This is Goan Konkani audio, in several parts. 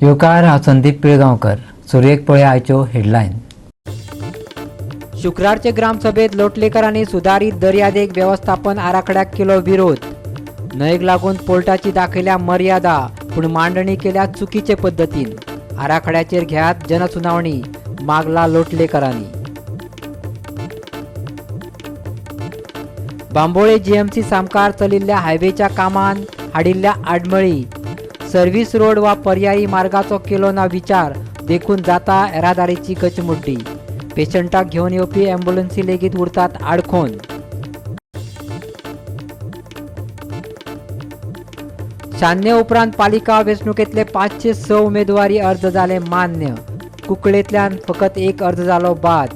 येवकार, हांव संदीप पिळगांवकर. सुरवेक पळया आयच्यो हेडलायन. शुक्रारचे ग्रामसभेत लोटलेकरांनी सुदारीत दर्यादेग वेवस्थापन आराखड्याक केलो विरोध. न्हंयक लागून पोर्टाची दाखयल्या मर्यादा, पूण मांडणी केल्या चुकीचे पद्दतीन. आराखड्याचेर घेयात जनसुनावणी, मागला लोटलेकरांनी. बांबोळे जीएमसी सामकार चलिल्ल्या हायवेच्या कामान हाडिल्ल्या आडमळी. सर्व्हिस रोड वा पर्यायी मार्गाचो केलो ना विचार, देखून जाता येरादारीची गचमुड्डी. पेशंटाक घेवन येवपी ॲम्ब्युलन्सी लेगीत उरतात आडखोन. शान्ने उपरांत पालिका वेंचणुकेंतले 506 उमेदवारी अर्ज जाले मान्य. कुंकळेंतल्यान फकत एक अर्ज जालो बाद.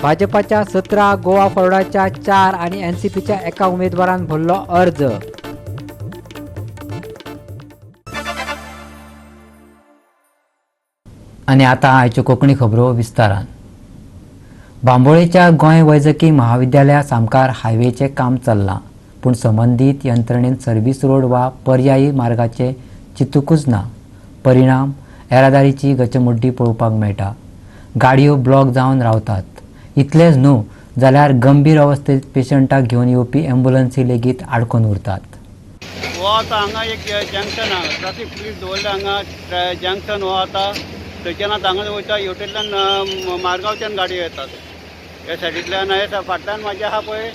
भाजपाच्या 17, गोवा फॉरवर्डाच्या 4 आनी एनसीपीच्या एका उमेदवारान भरलो अर्ज. आनी आतां आयच्यो कोंकणी खबरो विस्तारान. बांबोळेच्या गोंय वैजकी महाविद्यालया सामकार हायवेचें काम चल्लां, पूण संबंदीत यंत्रणेन सर्व्हिस रोड वा पर्यायी मार्गाचें चिंतुकूच ना. परिणाम येरादारीची गचमुड्डी पळोवपाक मेळटा. गाडयो ब्लॉक जावन रावतात. इतलेंच न्हू जाल्यार गंभीर अवस्थेंत पेशंटाक घेवन येवपी ॲम्ब्युलन्सी लेगीत आडकून उरतात. हो आतां हांगा एक जंक्शन आहा, ट्राफीक पुलीस दवरले हांगा. जंक्शन हो आतां थंयच्यान आतां हांगा वयता, हेवटेंतल्यान मारगांवच्यान गाडयो येतात ह्या सायडींतल्यान. हे फाटल्यान म्हाज्या आहा पळय,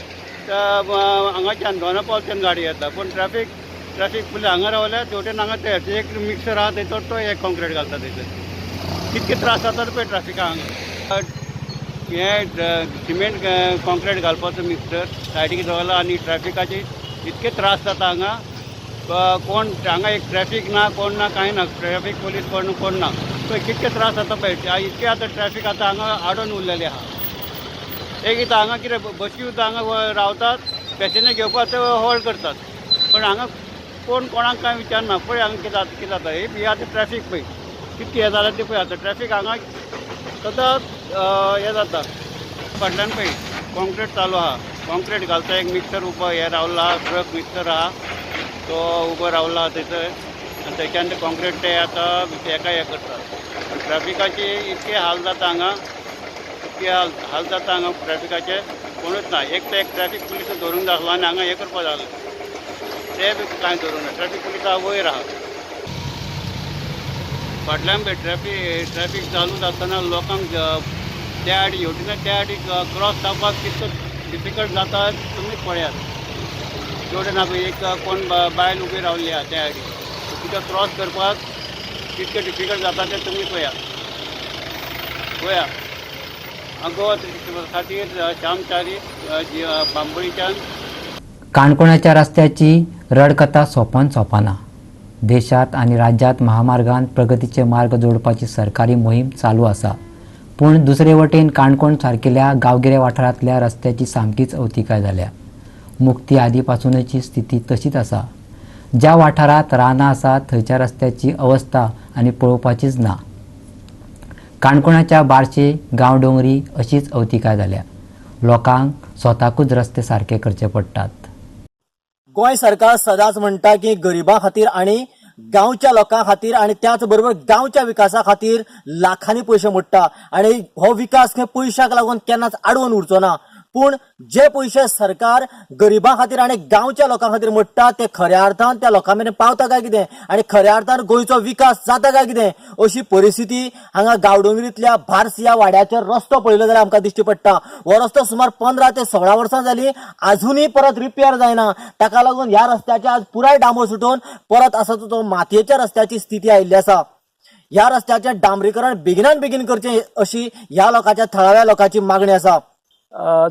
हांगाच्यान दोना पावलच्यान गाडी येता. पूण ट्राफीक ट्राफीक पुलीस हांगा रावल्या, तेवटेन हांगा ते एक मिक्सर आहा थंयसर तो एक कॉन्क्रीट घालता थंयसर. कितके त्रास जातात पळय ट्राफिका हांगा. हे सिमेंट कॉन्क्रीट घालपाचो मिक्सर सायडीक दवरला आनी ट्रॅफिकाचे इतके त्रास जाता हांगा. कोण हांगा एक ट्रॅफीक ना, कोण ना, कांय ना, ट्रॅफीक पोलीस कोण कोण ना. पळय कितके त्रास जाता पळय, इतके आतां ट्रॅफीक आतां हांगा आडोन उरलेलें आहा. एक इथं हांगा कितें बशी सुद्दां हांगा रावतात, पॅसेंजर घेवपाक ते होल्ड करतात, पण हांगा कोण कोणाक कांय विचारना. पळय हांगा कितें जाता, कितें जाता. हे आतां ट्रॅफीक पळय कितकें हें जालां तें पळय. आतां ट्रॅफीक हांगा सदांच हें जाता. फाटल्यान पळय कॉन्क्रीट चालू आहा, कॉन्क्रीट घालता एक मिक्सर उबो हे रावला आहा, ट्रक मिक्सर आहा तो उबो रावला आहा थंयसर आनी थंयच्यान ते कॉन्क्रीट ते आतां हेका हें करतात. ट्रॅफिकाचे इतके हाल जाता हांगा, इतके हाल हाल जाता हांगा ट्रॅफिकाचे, कोणूच ना. एक तर एक ट्रॅफीक पुलीस धरूंक जाय आनी हांगा हें करपाक जाय, ते बी कांय धरूंक ना. ट्रॅफीक पुलीस वयर आहा फाटल्यान पळय. ट्रॅफीक ट्रॅफीक चालू जातना लोकांक त्या आडी हेवटेन त्या आडी क्रॉस जावपाक कितको डिफिकल्ट जाता तुमी पळयात. तेवटेन पळय एक कोण बायल उबी रावली आहा त्या आडी, तिका क्रॉस करपाक कितकें डिफिकल्ट जाता तें तुमी पळया पळया. गोवा खातीर श्याम च्यारी, बांबोळीच्यान. काणकोणाच्या रस्त्याची रडकथा सोंपन सोंपना. देशांत आनी राज्यांत महामार्गान प्रगतीचे मार्ग जोडपाची सरकारी मोहीम चालू आसा, पूण दुसरे वटेन काणकोण सारकेल्या गांवगिऱ्या वाठारांतल्या रस्त्याची सामकीच अवतिकाय जाल्या. मुक्ती आदी पासूनची स्थिती तशीच आसा. ज्या वाठारांत रानां आसा थंयच्या रस्त्याची अवस्था आनी पळोवपाचीच ना. काणकोणाच्या बार्शे गांवडोंगरी अशीच अवतिकाय जाल्या. लोकांक स्वताकूच रस्ते सारके करचे पडटात. गोंय सरकार सदांच म्हणटा की गरिबां खातीर आनी गांवच्या लोकां खातीर आनी त्याच बरोबर गांवच्या विकासा खातीर लाखांनी पयशे मोडटा आनी हो विकास खंय पयशाक लागून केन्नाच आडवून उरचो ना. पूण जे पयशे सरकार गरिबां खातीर आनी गांवच्या लोकां खातीर मोडटा ते खऱ्या अर्थान त्या लोकां मेरेन पावता काय कितें आनी खऱ्या अर्थान गोंयचो विकास जाता काय कितें, अशी परिस्थिती हांगा गांवडोंगरींतल्या भार्स ह्या वाड्याचेर रस्तो पळयलो जाल्यार आमकां दिश्टी पडटा. हो रस्तो सुमार 15 ते 16 वर्सां जाली, आजुनूय परत रिपेर जायना. ताका लागून ह्या रस्त्याचे आज पुराय डांबर सुटून परत आसा तो मातयेच्या रस्त्याची स्थिती आयिल्ली आसा. ह्या रस्त्याचें डांबरीकरण बेगिनान बेगीन करचें अशी ह्या लोकांच्या थळाव्या लोकांची मागणी आसा.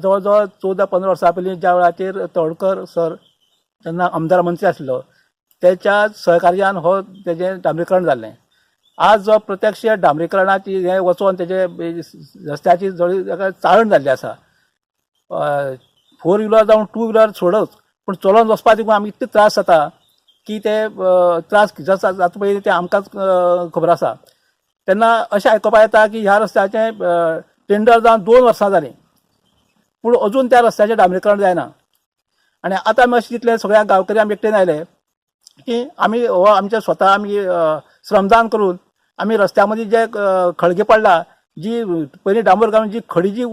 जवळ जवळ 14-15 वर्सां पयलीं ज्या वेळाचेर तोडकर सर जेन्ना आमदार मंत्री आसलो तेच्या सहकार्यान हो तेजें डांबरीकरण जाल्लें. आज जो प्रत्यक्ष डांबरीकरणाची हें वचोन तेजे रस्त्याची जळी चाळण जाल्ली आसा. फोर व्हिलर जावं टू व्हिलर सोडच, पूण चलोन वचपा देखून आमकां इतले त्रास जाता की ते त्रास जाता पळय ते आमकांच खबर आसा. तेन्ना अशें आयकुपाक येता की ह्या रस्त्याचें टेंडर जावन 2 वर्सां जालीं, पूण अजून त्या रस्त्याचें डांबरीकरण जायना. आनी आतां आमी अशें चिंतलें, सगळ्या गांवकरी आमी एकटेन आयले की आमी हो आमच्या स्वता आमी श्रमदान करून आमी रस्त्या मदीं जे खळगे पडला, जी पयलीं डांबर घालून जी खडी जी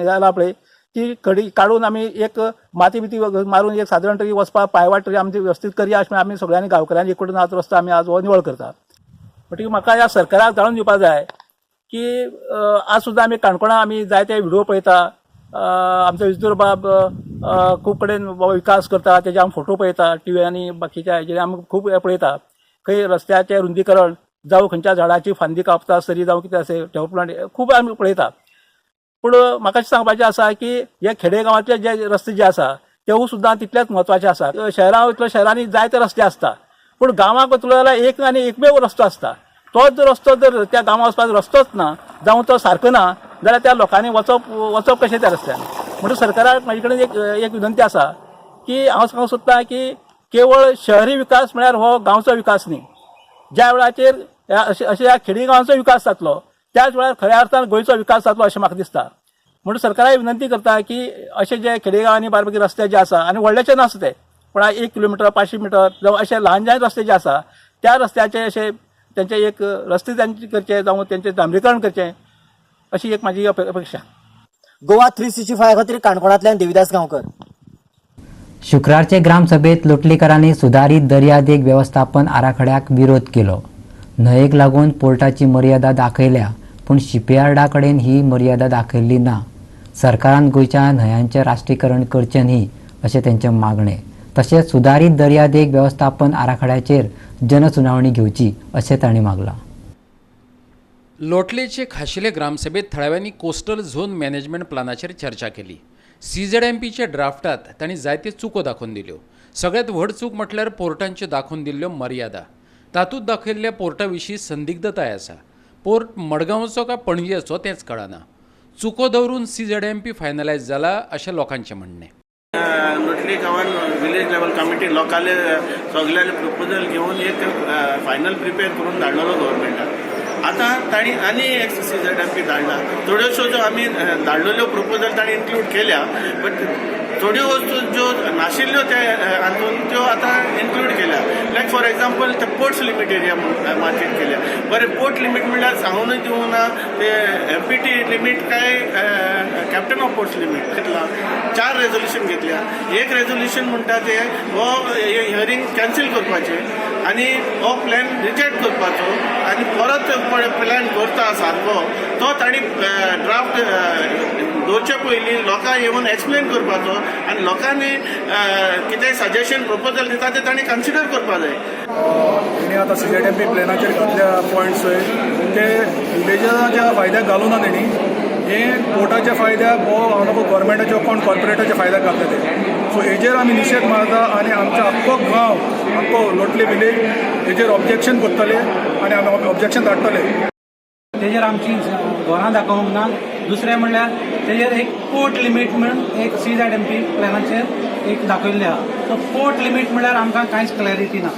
जाला पळय ती खडी काडून आमी एक माती बिती मारून एक सादारण तरी वचपाक पांयवाट तरी आमची वेवस्थीत करया अशें आमी सगळ्यांनी गांवकऱ्यांनी एकूण आज रस्तो आमी आज हो निवळ करता. म्हणटकीर म्हाका ह्या सरकाराक जाणून दिवपाक जाय की आज सुद्दां आमी काणकोणा आमी जायते व्हिडिओ पळयता. आमचो इजदूर बाब खूब कडेन बाबा विकास करता, तेजे आमी फोटो पळयता टिव्ही आनी बाकीच्या हेजेर आमी खूब हें पळयता. खंय रस्त्याचें रुंदीकरण जावं, खंयच्या झाडाची फांदी कापता आसतली जावं कितें आसा डेवलपमेंट खूब आमी पळयता. पूण म्हाका अशें सांगपाचें आसा की हे खेडेगांवांतले जे रस्ते जे आसा तेवूय सुद्दां तितलेच म्हत्वाचे आसा. शहरां वयतलो, शहरांनी जायते रस्ते आसता, पूण गांवांक वतलो जाल्यार एक आनी एकमेव रस्तो आसता. तोच जर रस्तो जर त्या गांवां वचपाक रस्तोच ना जावं तो सारको ना जाल्यार त्या लोकांनी वचप वचप कशें त्या रस्त्यान? म्हणून सरकाराक म्हाजे कडेन एक एक विनंती आसा की हांव सांगूंक सोदतां की केवळ शहरी विकास म्हळ्यार हो गांवचो विकास न्ही. ज्या वेळाचेर अशे अशे ह्या खेडी गांवांचो विकास जातलो त्याच वेळार खऱ्या अर्थान गोंयचो विकास जातलो अशें म्हाका दिसता. म्हणून सरकाराक विनंती करता की अशे जे खेडेगांवांनी बारीक बारीक रस्ते जे आसा आनी व्हडलेचे नासता ते, पूण 1 किलोमिटर, 500 मिटर जावं अशे ल्हान ल्हान रस्ते जे आसा त्या रस्त्याचे अशे तेंचे एक रस्ते तांचे करचे जावं तेंचें डांबरीकरण करचें अशी एक म्हाजी अपेक्षा. गोवा 365 खातीर काणकोणांतल्यान देविदास गांवकर. शुक्रारचे ग्रामसभेत लोटलीकरांनी सुदारीत दर्यादेग वेवस्थापन आराखड्याक विरोध केलो. न्हंयेक लागून पोर्टाची मर्यादा दाखयल्या, पूण शिपयार्डा कडेन ही मर्यादा दाखयल्ली ना. सरकारान गोंयच्या न्हंयांचें राष्ट्रीयकरण करचें न्ही अशें तेंचें मागणें. तशेंच सुदारीत दर्यादेग वेवस्थापन आराखड्याचेर जनसुनावणी घेवची अशें तांणी मागलां. लोटलेचे खाशेले ग्रामसभेत थळाव्यांनी कोस्टल झोन मॅनेजमेंट प्लानाचेर चर्चा केली. सीझेडएमपीच्या ड्राफ्टात तांणी जायत्यो चुको दाखोवन दिल्यो. सगळ्यात व्हड चूक म्हटल्यार पोर्टांच्यो दाखोवन दिल्ल्यो मर्यादा. तातूंत दाखयल्ल्या पोर्टा विशीं संदिग्धताय आसा. पोर्ट मडगांवचो काय पणजेचो तेंच कळना. चुको दवरून सीझेडएमपी फायनलायज जाला अशें लोकांचें म्हणणें. लोटली गांवान विलेज लेवल कमिटी लोकांले सगल्यांले प्रपोजल घेवन एक फायनल प्रिपेर करून धाडलेलो गव्हर्मेंटाक. आतां तांणी आनी एक सीझेडएमपी धाडला. थोड्योश्यो ज्यो आमी धाडलेल्यो प्रपोजल तांणी इन्क्लूड केल्या, बट थोड्यो वस्तू ज्यो नाशिल्ल्यो त्या हातून त्यो आतां इन्क्लूड केल्या. लायक फॉर एग्जाम्पल, ते पोर्ट्स लिमीट एरिया म्हणून मार्केट केल्या. बरें, पोर्ट लिमीट म्हणल्यार सांगूनय दिवंक ना ते एमपीटी लिमीट काय कॅप्टन ऑफ पोर्ट्स लिमीट घेतला. चार रेजोल्युशन घेतल्या. एक रेजोल्युशन म्हणटा ते हो हियरींग कॅन्सील करपाचें आनी हो प्लॅन रिजेक्ट करपाचो आनी परत प्लॅन करता सारको तो तांणी ड्राफ्ट दवरचे पयलीं लोकांक येवन एक्सप्लेन करपाचो आनी लोकांनी कितें सजेशन प्रपोजल दिता ते तांणी कन्सिडर करपा जाय. तेणी आतां सीझेडएमपी प्लॅनाचेर घातल्या पॉयंट्स ते विलेजाच्या फायद्याक घालूं ना. तेणी हे पोर्टाच्या फायद्याक हो हांव नको गव्हर्मेंटाच्या कोण कॉर्पोरेटाच्या फायद्याक घातले ते. सो हेजेर आमी निशेध मारता आनी आमचो आख्खो गांव, आख्खो लोटले विलेज हेजेर ऑब्जेक्शन करतले आनी आमी ऑब्जेक्शन धाडटले. तेजेर आमची घरां दाखोवंक ना. दुसरें म्हणल्यार तेजेर एक पोर्ट लिमीट म्हणून एक सीझेडएमपी प्लॅनाचेर एक दाखयल्लें आहा. सो पोर्ट लिमीट म्हणल्यार आमकां कांयच क्लॅरिटी ना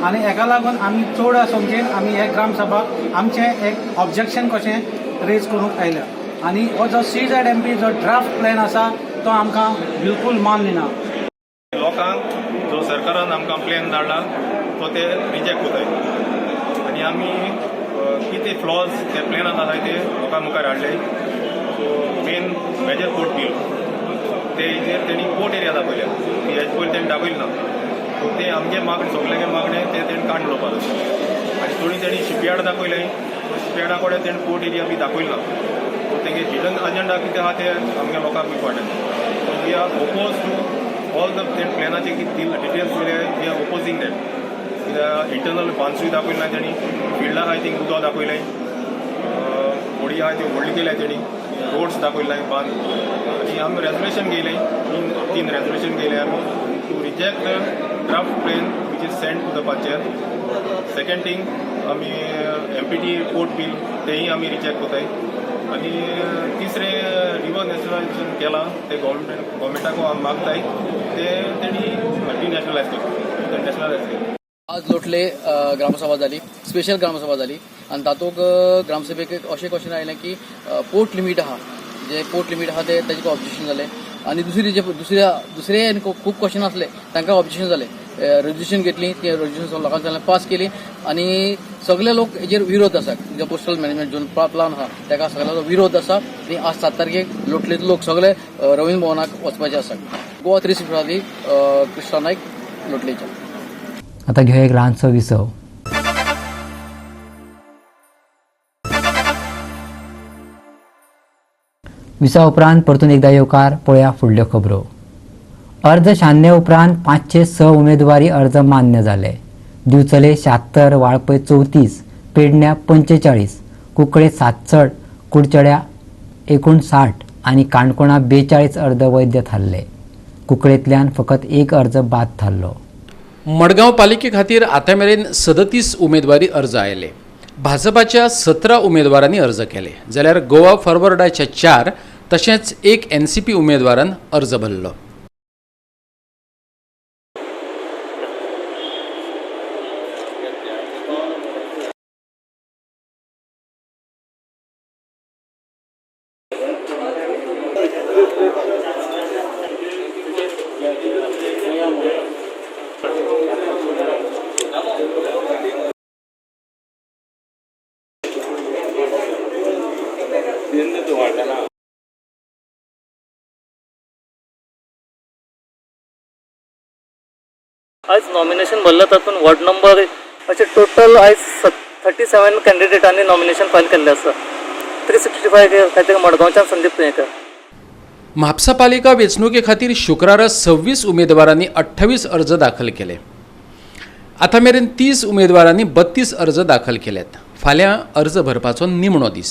आनी हेका लागून आमी चड समजेन आमी हे ग्रामसभा आमचें एक ऑब्जेक्शन कशें रेज करूंक आयल्या आनी हो जो सीझेडएमपी जो ड्राफ्ट प्लॅन आसा तो आमकां बिलकूल मान्य ना. लोकांक जो सरकारान आमकां प्लॅन धाडला तो ते रिजेक्ट कोताय आनी आमी कितें फ्लॉज त्या प्लॅनान आसाय ते लोकां मुखार हाडले. So main major port bill ते हेजेर तेणी पोर्ट एरिया दाखयल्या. हेजे पयलीं तेणी दाखयली ना. सो ते आमगे मागणें, सगल्यांगे मागणें ते तेणी काडून उडोवपाक. आनी थोडी तेणी शिपयार्ड दाखयलें. शिपयार्डा कडेन तेणी पोर्ट एरिया बी दाखयली ना. सो तेंगे हिडन अजेंडा कितें आहा ते आमगे लोकांक important. So we are oppose to all the ते प्लॅनाचे कितें डिटेल्स दिले, we are opposing that. कित्याक इंटरनल बांसूय दाखयले ना तेणी. फिल्डाक I think उदक दाखयलें, होडी आहा त्यो व्हडली केल्या तेणी, रोड्स दाखयले बांद. आनी आमी रेजोल्युशन घेयलें, तीन तीन रेजोल्युशन घेयलें आमी to reject the draft plan which is send to the panchayat. Second thing, आमी एमपीटी पोर्ट बील तेंय आमी रिजेक्ट कोताय. आनी तिसरें, रिवर नॅशनलायजेशन केलां ते गव्हर्मेंटाक आमी मागताय ते तेणी डिनॅशनलायज करचें, नॅशनलायज करचें. आज लोटले ग्रामसभा जाली, स्पेशल ग्रामसभा जाली आनी तातूंत ग्रामसभेक एक अशें क्वेश्चन आयलें की पोर्ट लिमीट आहा, जे पोर्ट लिमीट आहा ते ताजें ऑब्जेक्शन जालें. आनी दुसरी जे दुसऱ्या दुसरे आनी खूब क्वेश्चन आसले, तांकां ऑब्जेक्शन जालें. रेजोल्युशन घेतली, ती रेजोल्युशन लोकांनी पास केली आनी सगळे लोक हेजेर विरोध आसा. जो कोस्टल मॅनेजमेंट झोन प्लान आहा ताका सगळ्यांचो विरोध आसा आनी आज 7 तारखेक लोटलेचे लोक सगळे रवींद्र भवनाक वचपाचे आसा. गोवा 360 कृष्णा नायक, लोटलेचे. आता घेऊया एक ल्हानसो विसव. विसा उपरांत परतून एकदा येवकार. पळया फुडल्यो खबरो. अर्ज छानने उपरांत 506 उमेदवारी अर्ज मान्य जाले. दिवचले 76, वाळपय 34, पेडण्या 45, कुंकळे 67, कुडचड्या 59 आनी काणकोणा 42 अर्ज वैध थारले. कुंकळेंतल्यान फकत एक अर्ज बाद थारलो. मडगांव पालिके खातीर आतां मेरेन 37 उमेदवारी अर्ज आयले. भाजपाच्या 17 उमेदवारांनी अर्ज केले, जाल्यार गोवा फॉरवर्डाच्या 4 तशेंच एक एनसीपी उमेदवारान अर्ज भरलो. आयज नॉमिनेशन भरलं तातूंत वॉर्ड नंबर अशे टोटल आयज 37 कॅन्डिडेटांनी नॉमिनेशन फायल केल्लें आसा. 365 खातीर मडगांवच्यान संदीप तुयेंकर. म्हापसा पालिका वेंचणुके खातीर शुक्रारा 26 उमेदवारांनी 28 अर्ज दाखल केले. आतां मेरेन 30 उमेदवारांनी 32 अर्ज दाखल केल्यात. फाल्यां अर्ज भरपाचो निमणो दीस.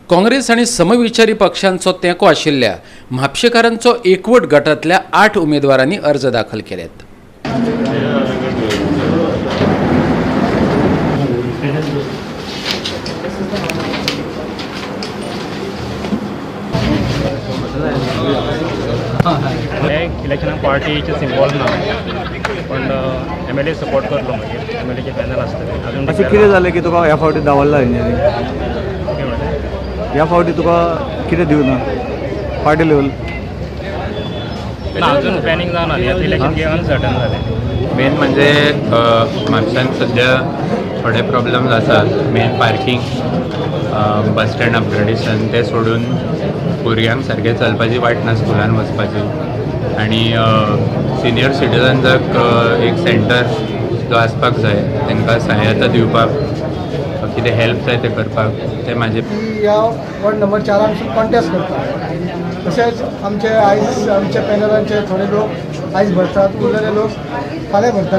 काँग्रेस आनी समविचारी पक्षांचो तेंको आशिल्ल्या म्हापशेकारांचो एकवट गटांतल्या 8 उमेदवारांनी अर्ज दाखल केल्यात. इलेक्शनाक पार्टीचे सिम्बॉल ना, पण एम एल ए सपोर्ट करलो, मागीर एम एल एचे पॅनल आसतलें अजून. अशें कितें जालें की तुका ह्या फावटी दावरला हेंच्यांनी? ह्या फावटी तुका कितें दिवना पार्टी लेवल? ना, अजून प्लॅनिंग जावना. आतां इलेक्शन अनसर्टन जालें. मेन म्हणजे म्हापशान सद्या थोडे प्रॉब्लम्स आसात. Main parking, bus stand upgradation, ते सोडून भुरग्यांक सारकें चलपाची वाट ना स्कुलान वचपाची आनी सिनियर सिटीजन्साक एक सेंटर जो आसपाक जाय, तांकां सहायता दिवपाक, कितें हेल्प जाय तें करपाक, तें म्हाजें. ह्या वॉर्ड नंबर 4 कॉन्टेस्ट करता. तशेंच आमचे आयज आमच्या पॅनलांचे थोडे लोक आयज भरतात, उरलेले लोक फाल्यां भरतले.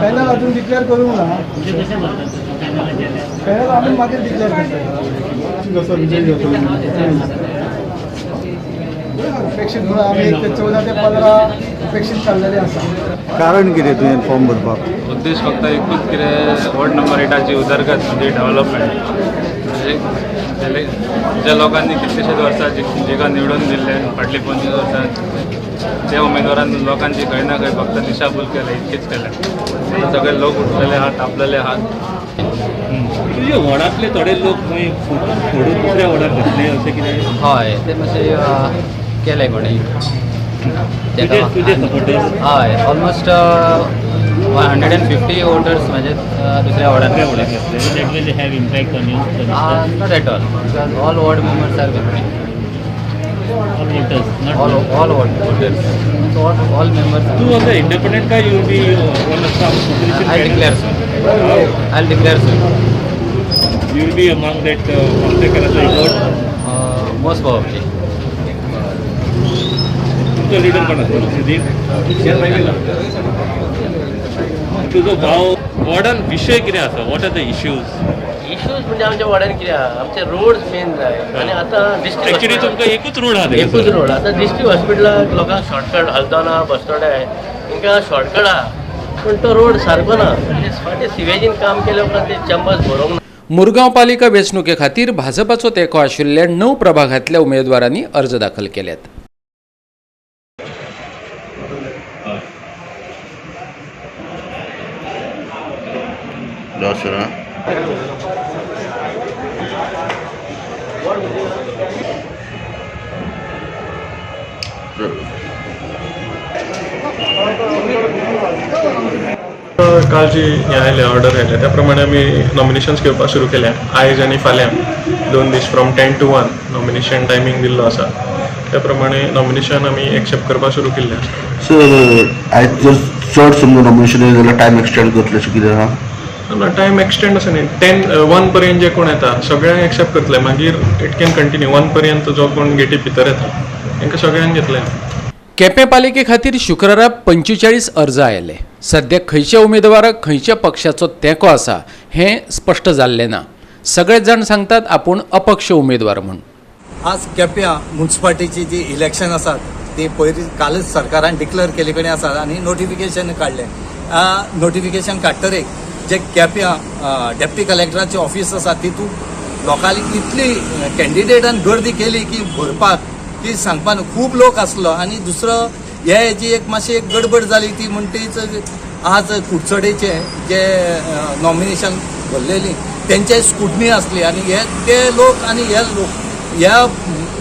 पॅनल अजून डिक्लेअर करूंक ना. पॅनल आमी मागीर डिक्लेअर करतले. जसो विजय जातलो अपेक्षीत म्हणून आमी एक ते 14 ते 15 अपेक्षीत चाललेले आसा. कारण कितें तुवें फॉर्म भरपाक? उद्देश फक्त एकूच, कितें वॉर्ड नंबर 8ची उदरगत, म्हणजे डेव्हलपमेंट. म्हणजे ज्या लोकांनी कितलेशेच वर्सां जेका निवडून दिल्ले, फाटली 25 वर्सां त्या उमेदवारान लोकांची खंय ना खंय फक्त दिशाभूल केल्या, इतकेच केलें. सगळे लोक उठलेले आहात, तापलेले आहात. तुजे वॉर्डांतले थोडे लोक खंय फोडून दुसऱ्या वॉर्डात घातले, अशें कितें? हय, ते मातशे केले कोणी. तुजे सपोर्टर्स? हय, ऑलमोस्ट 150 वोटर्स म्हणजे दुसऱ्या वॉर्डान. दुसऱ्या वॉर्डात घातले. That will have impact on you? Not at all, because all ward members are with me. All voters? All all ward voters, all members. तू आता इंडिपेंडंट काय you be one? I declare soon, I declare soon. You will be among that म्हापसेकाराचो vote? Most probably. तुमचो लिडर कोण आसतलो? सुधीर? तुजो भाव. वॉर्डान विशय कितें आसा? What are the issues? Issues म्हणजे आमच्या वॉर्डान कितें आहा, आमचे रोड्स मेन जाय आनी आतां डिस्ट्रिक्ट एक्चुअली तुमकां एकूच रोड आहा. एकूच रोड. आतां डिस्ट्रिक्ट हॉस्पिटलाक लोकांक शॉर्टकट, हल्दोना, बस्तोड्या हिंगा शॉर्टकट आहा, पूण तो रोड सारको ना. फाटीं सिवेजीन काम केले उपरांत ते चेंबर्स भरोंक ना. मुरगांव पालिका वेंचणुके खातीर भाजपाचो तेंको आशिल्ल्या 9 प्रभागांतल्या उमेदवारांनी अर्ज दाखल केल्यात. दसरा. काल जी हें आयलें, ऑर्डर आयल्या त्या प्रमाणे आमी नॉमिनेशन्स घेवपाक सुरू केल्या. आयज आनी फाल्यां 2 दीस from 10 to 1 nomination timing दिल्लो आसा. त्या प्रमाणे नॉमिनेशन आमी एक्सेप्ट करपाक सुरू केल्लें आसा. सर, आयज जर चड समजा नॉमिनेशन येयलें जाल्यार टायम एक्सटेंड करतले अशें कितें आहा? ना, टायम एक्सटेंड अशें न्ही. 10-1 पर्यंत जे कोण येता सगळ्यांक एक्सेप्ट करतले. मागीर it can continue. 1 पर्यंत जो कोण गेटी भितर येता तांकां सगळ्यांक घेतले. केपें पालिके खातीर शुक्रारा 45 अर्ज आयले. सद्या खंयच्या उमेदवाराक खंयच्या पक्षाचो तेंको आसा हें स्पश्ट जाल्लें ना. सगळे जाण सांगतात आपूण अपक्ष उमेदवार म्हूण. आज केप्यां म्युन्सिपाल्टीची जी इलेक्शन आसात ती पयर कालच सरकारान डिक्लेअर केल्ले कडेन आसात आनी नोटिफिकेशन काडलें. नोटिफिकेशन काडटरीक जे केप्यां डेप्टी कलेक्टराचे ऑफिस आसा तितूंत लोकांनी इतली कॅन्डिडेटान गर्दी केली की भरपाक ती सांगपाक खूब लोक आसलो. आनी दुसरो हे जी एक मातशी एक गडबड जाली ती म्हणटीच आज कुडचडेचे जे नॉमिनेशन भरलेली तेंचे स्कुटनी आसली आनी हे ते लोक आनी हे लोक ह्या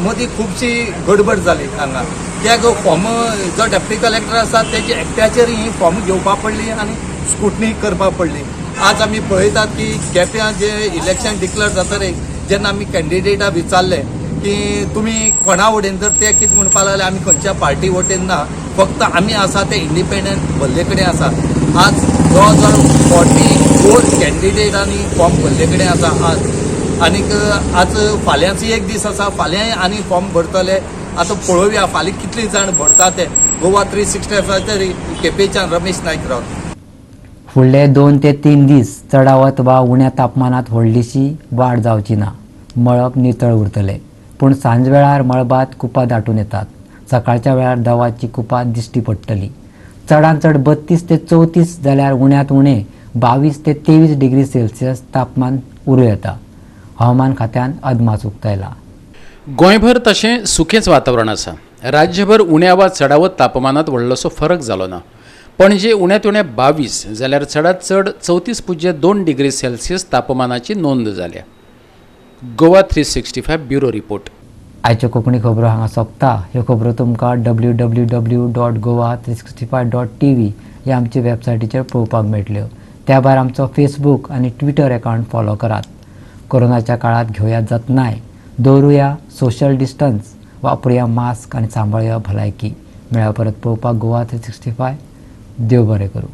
मदीं खुबशी गडबड जाली हांगा. त्या फॉर्म जो डेप्टी कलेक्टर आसा तेजे एकट्याचेर ही फॉर्म घेवपाक पडली आनी स्कुटनी करपाक पडली. आज आमी पळयतात की केप्यां जे इलेक्शन डिक्लेअर जातरीक जेन्ना आमी कॅन्डिडेटा विचारले की तुमी कोणा वटेन, तर ते कितें म्हणपाक लागले आमी खंयच्या पार्टी वटेन ना, फक्त आमी आसा ते इंडिपेंडंट भरले कडेन आसा. आज जवळ जवळ 44 कॅन्डिडेटांनी फॉर्म भरले कडेन आसा आज. आनीक आज फाल्यांचो एक दीस आसा, फाल्यांय आनी फॉर्म भरतले. आतां पळोवया फाल्यां कितली जाण भरता ते. गोवा 365 केपेंच्यान रमेश नायक रावता. फुडले 2 ते 3 दीस चडावत वा उण्या तापमानात व्हडलीशी वाड जावची ना. मळब नितळ उरतले, पूण सांजवेळार मळबात कुपां दाटून येतात. सकाळच्या वेळार दवाची कुपां दिश्टी पडटली. चडांत चड 32 ते 34 जाल्यार उण्यांत उणें 22 ते 23 डिग्री सेल्सियस तापमान उरूं येता. हवामान खात्यान अदमास उक्तायला. गोंयभर तशें सुकेंच वातावरण आसा. राज्यभर उण्या वा चडावत तापमानात व्हडलोसो फरक जालो ना. पणजे उण्यांत उणें 22 जाल्यार चडांत चड 34.2 डिग्री सेल्सियस तापमानाची नोंद जाल्या. Goa 365 bureau report. आयच्यो कोंकणी खबरो हांगा सोंपता. ह्यो खबरो तुमकां www.goa365.tv ह्या आमच्या वेबसायटीचेर पळोवपाक मेळटल्यो. त्या भायर आमचो फेसबूक आनी ट्विटर अकावंट फॉलो करात. कोरोनाच्या काळात घेवया जतनाय, दवरुया सोशल डिस्टन्स, वापरुया मास्क आनी सांबाळुया भलायकी. मेळ्या परत पळोवपाक गोवा 365. देव बरें करूं.